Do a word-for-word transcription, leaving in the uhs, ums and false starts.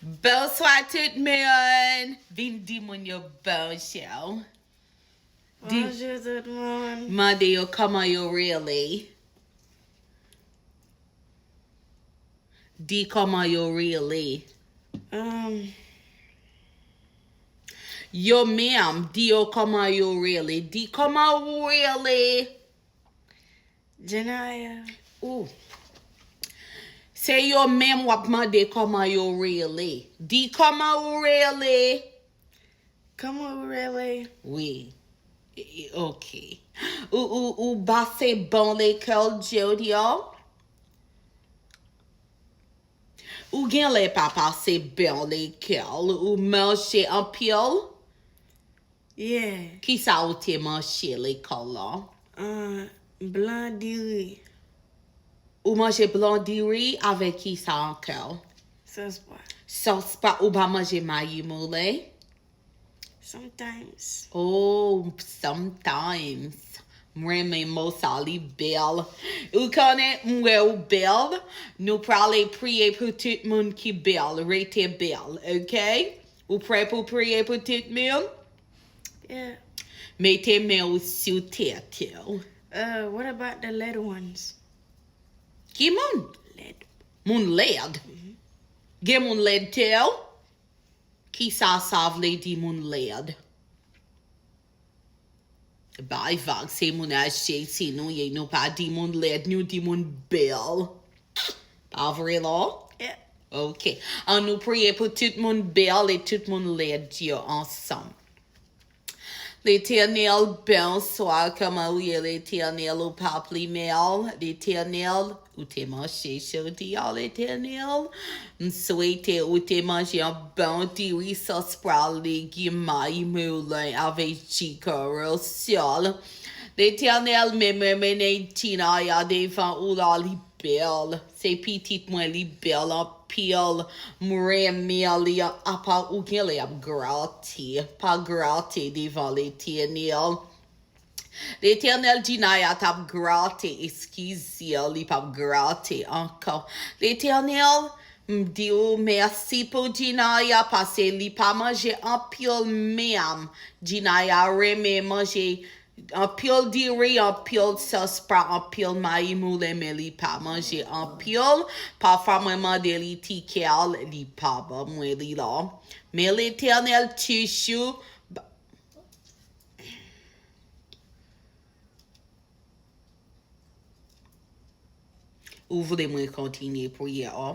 Bonswa tout moun. Vin di moun yo bonjou. Di- Bonjou tout moun. Mande yo kòman yo rele. Di kòman yo rele. Um, Yo menm, di yo kòman yo rele. Di kòman ou rele. Janaya. Ou. Se yo menm w ap mande kòman yo rele. Di kòman ou rele. Kòman ou rele? Wi. E, e, ok. Ou, ou, ou pase bon lekòl jodi a? Ou genlè pa pase bon lekòl, ou manje anpil? Yeah. Kisa ou te manje lekòl la? Ah, blan diri. Ou manje blan diri avèk kisa ankò? Sòs pwa. Sòs pwa, ou pa manje mayi moulen? Sometimes. Oh, sometimes. M renmen mo sa, li bèl. Ou konnen, m wè ou bèl. Nou prale priye pou tout moun ki bèl. Rete bèl, ok? Ou prè pou priye pou tout moun? Yeah. Mete men ou sou tèt ou. Uh, what about the led ones? Ki moun? Led. Moun led. Gen moun led tou? Kisa sa vle di moun led? Bay vag, se moun aje si nou ye, nou pa di moun led, nou di moun bèl. Pa vre, la? Yeah. Ok. Ann nou priye pou tout moun bèl e tout moun led yo ansanm. Letènèl, bonswa, kòman ou ye, Letènèl, ou pa pi mal, Letènèl, ou te manje jodi a, Letènèl. M swete ou te manje yon bon diri sòs pwa, legim, mayi moulen avèk ji kòrosòl. Letènèl, men mwen mennen Jinaya devan ou la, li bèl. Se pitit mwen, li bèl anpil. M renmen li, apa ou genlè ap grate. Pa grate devan Letènèl. Letènèl, Jinaya t ap grate, eskize, li p ap grate ankò. Letènèl, m di w mèsi pou Jinaya, paske li pa manje anpil menm. Jinaya renmen manje anpil diri, anpil sòs pwa, anpil mayi moulen, men li pa manje anpil. Pafwa mwen mande li tikè l, li pa ban mwen li la. Men Letènèl toujou ba- Ou vle mwen kontinye priyè a?